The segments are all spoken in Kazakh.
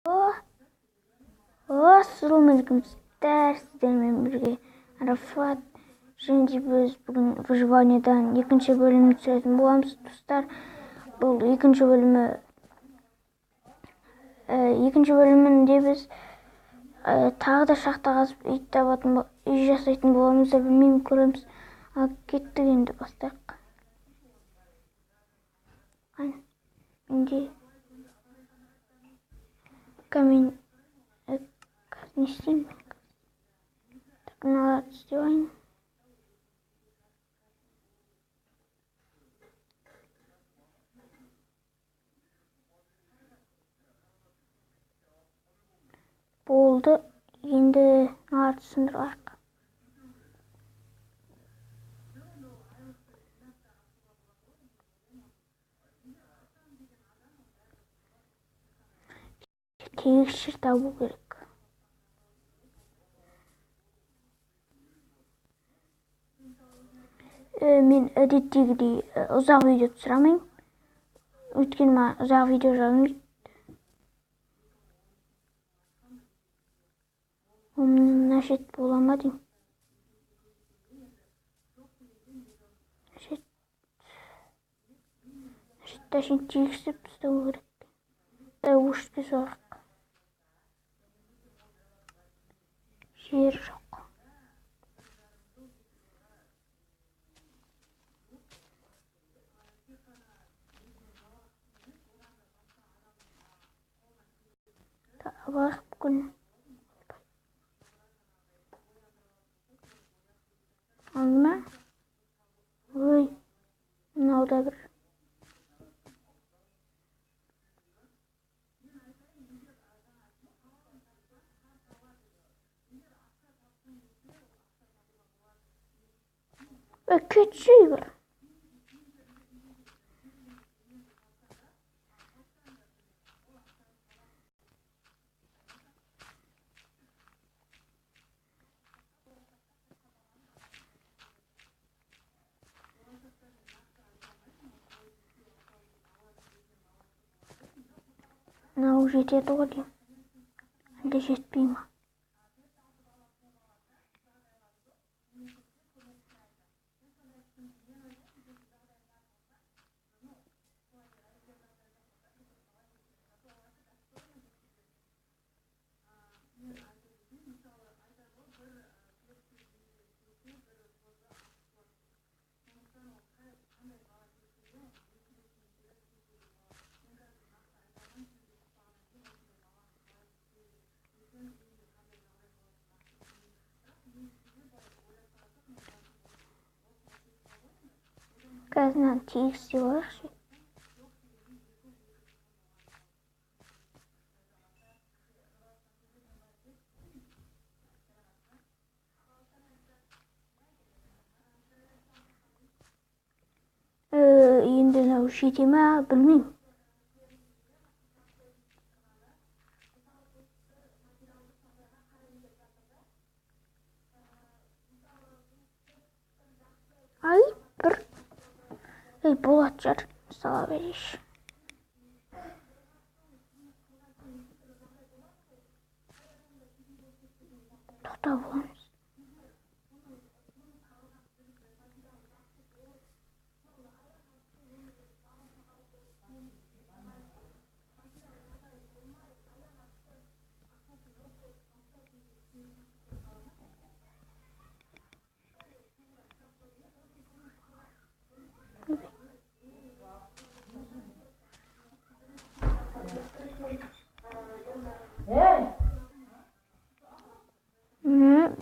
Ассалаумағалейкум, сіздермен бірге Арафат. Және де біз бүгін выживаниедан екінші бөлімін түсіретін боламыз, достар. Бұл екінші бөлімі, екінші бөлімінде біз тағы да шахта қазып үй табатын, үй жасайтын боламыз да, білмеймін, көреміз. Ал кеттік, енді бастайық. Менде камень, не істеймін? Так, мыналарды істеп алайын. Болды, енді мыналарды сындырып алайық. Тегіс жер табу керек. Мен әдеттегідей ұзақ видео түсіре алмаймын, өйткені маған ұзақ видео жазғым. Мына шет бола ма деймін. Шет әшейін тегістеп тастау керек. Өшіртпей салайық. Жер жоқ. Алайық бүкіл. Алды ма? Ой, мынау да бір. Кетші бір. Мынау жетеді ғой деймін. Әлде жетпей ма? Қазір мынаны тегістеп алайықшы. Енді мынау жете ма, білмеймін. Ай, бір. Ей, болатын шығар, сала берейінші. Тоқтап аламыз.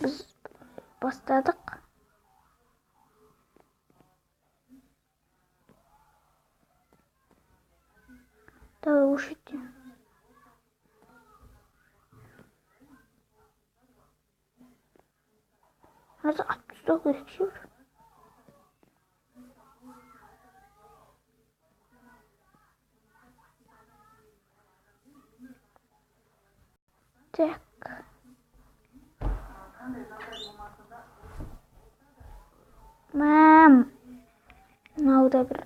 Біз бастадық. Давай өшіртем. Қазір атып тастау керек ше бір. Так. Мам. Мынау да бір.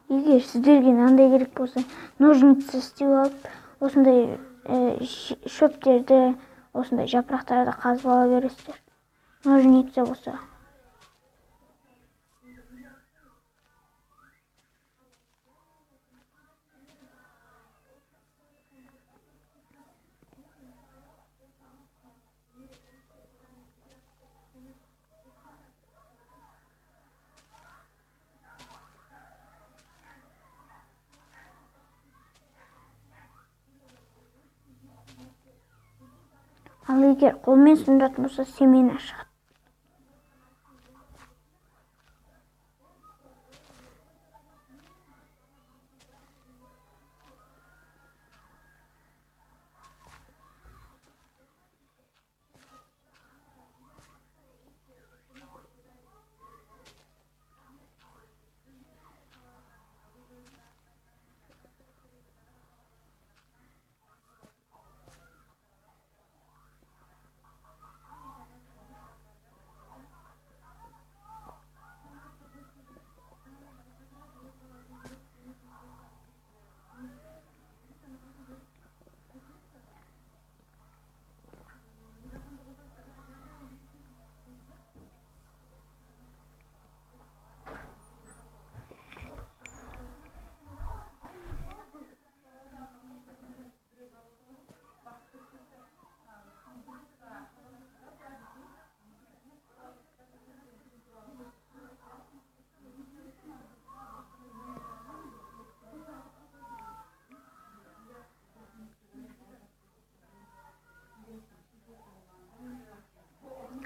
Егер сіздерге мынандай керек болса, ножницы істеп алып, осындай шөптерді, осындай жапырақтарды қазып ала бересіздер. Ножницы болса. Ал егер қолмен сындыратын болса, семена шығады.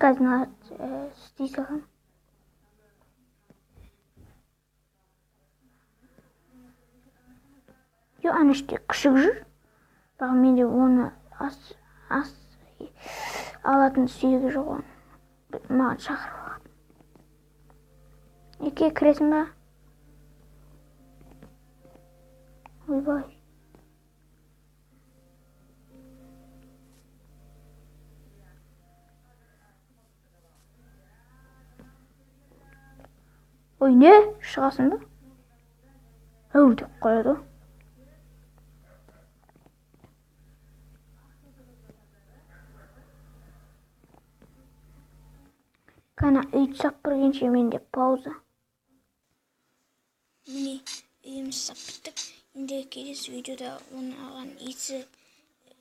Қазір істей саламын. Йо, ана іште күшік жүр. Бірақ менде оны ас алатын сүйегі жоқ оның. Маған шақырып алған. Неке кіресің ба? Ойбай. Ой, не? Шығасың ба? Әу деп қояды ғой. Қана үйді сап біргенше менде пауза. Міне үйімізді сап біттік. Енді келесі видеода оны алған иісі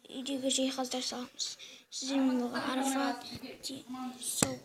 үйдегі жиһаздар саламыз. Сіздермен болған Арафат. Сау.